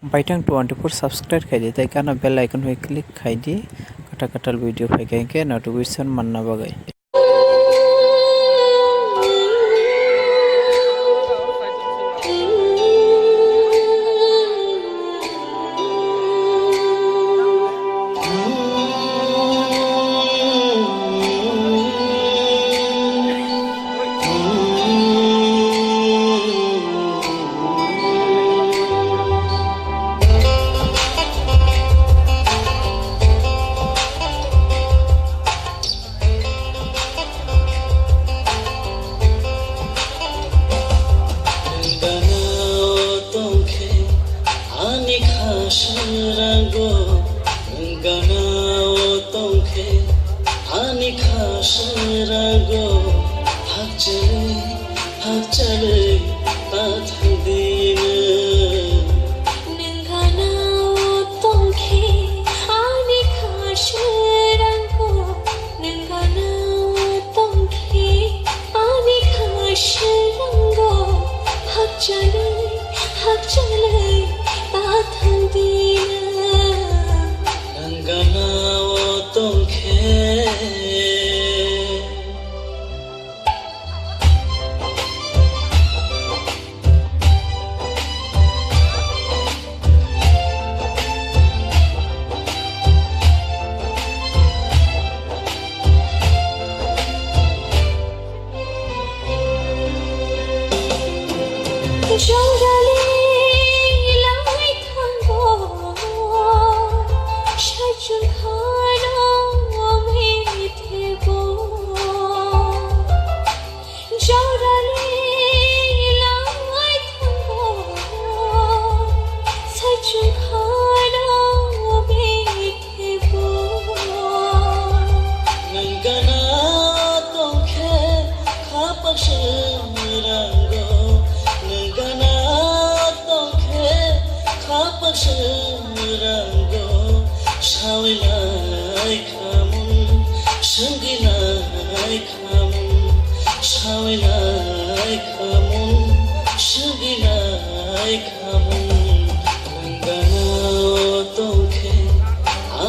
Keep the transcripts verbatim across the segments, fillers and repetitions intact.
Baithang twenty-four subscribe khai di, tei gana bell icon bai click khai di, kwtal kwtal video phai khe notification manna bagwi. Gana o tongkhe ani kha srango, gana o tongkhe ani kha srango, hakchalwi, hakchalwi ta thangdino. Nwng gana o tongkhe ani kha srango, nwng gana o tongkhe ani kha srango, hakchalwi, hakchalwi ta thangdino. Nwng gana o tongkhe. Jorale lai thango, saichung khano mithebo. Jorale lai thango, saichung khano mithebo. Nwng gana tongkhe khapak srango, nwng gana tongkhe khapak srango, sawi lai khamung, swngwi lai khamung, sawi lai khamung, swngwi lai khamung. Nwng gana o tongkhe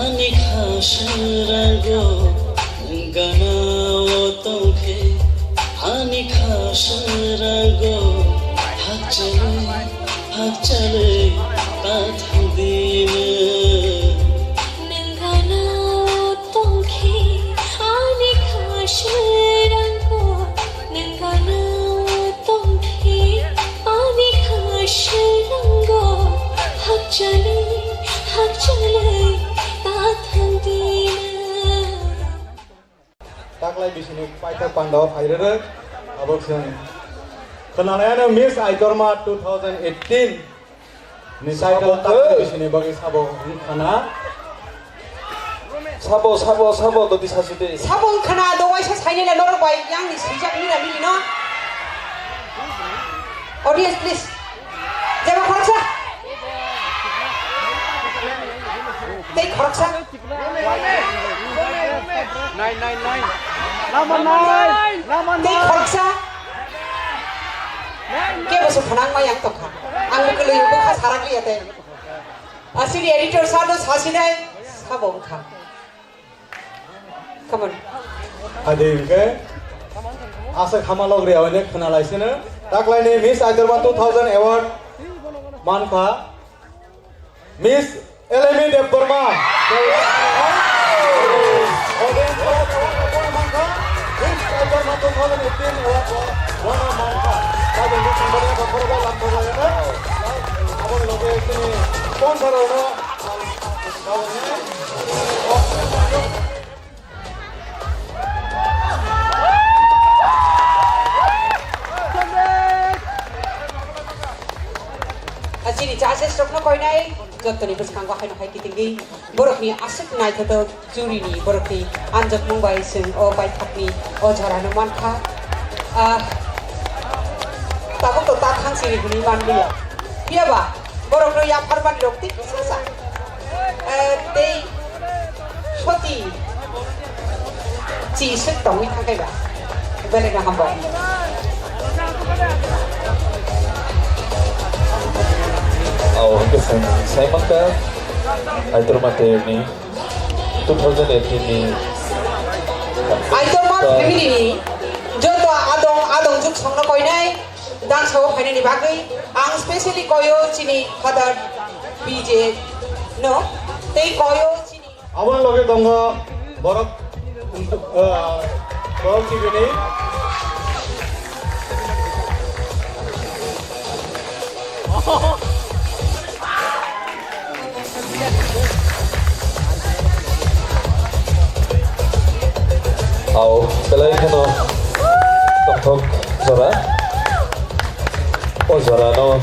ani kha srango, nwng gana o tongkhe ani kha srango, hakchalwi, hakchalwi ta thangdino. Nwng gana o tongkhe ani kha srango, nwng gana o tongkhe ani kha srango, hakchalwi, hakchalwi ta thangdino. Taklai bisini paithak panda o phai rwrwk, abo chwng khwnanai ano Miss Aitorma two thousand eighteen ni title taklai bisini bagwi sabo wngkha na. Sabo, sabo, sabo, doti sasuti. Sabo wngkha na, do waisa sainai le norok bai yang ni swijak mila mili no. Audience, please. Jeba khoroksa. Tei khoroksa. Nai, nai, nai. Lama nai. Lama nai. Tei khoroksa. Kebo se phanang ma yang tongkha. Ang bo kwlwi bo kha sarak liya tei. Asini editor sado sasinai sabo wngkha. Come on. Adi hwnkhe aswk hamalok ri awini khwnalaisino. Taklaini Miss Aitorma two thousand award mankha Miss Elemi Debbarma. Miss Aitorma two thousand eighteen award winner mankha. Adi hwnkhe chwng boni yaphang khorokbai lamthok lainai. Aboni loge chini sponsor rokno Chini judges rokno koinai jottoni bwskango haino hai kitingwi borokni aswk naithotok jury ni borokni anjakmung bai chwng o baithakni o jorano mankha. Ah, tabuk to ta thang siri hwnwi manliya. Phiyaba borokno yapharmani rok tei kisa sa. Eh, tei soti chi swk tongwi thangkaiba. Belai no hambai. Ao hwnkhe chwng sai mankha Aitorma Terni two thousand eighteen ni Aitorma family ni joto adong adong juk songno koinai dance o phainani bagwi ang specially koyo chini father B J no tei koyo chini Aboni loge tongo borok, ah, borok T V ni. Ao, belai kheno tongthok jora. O jora no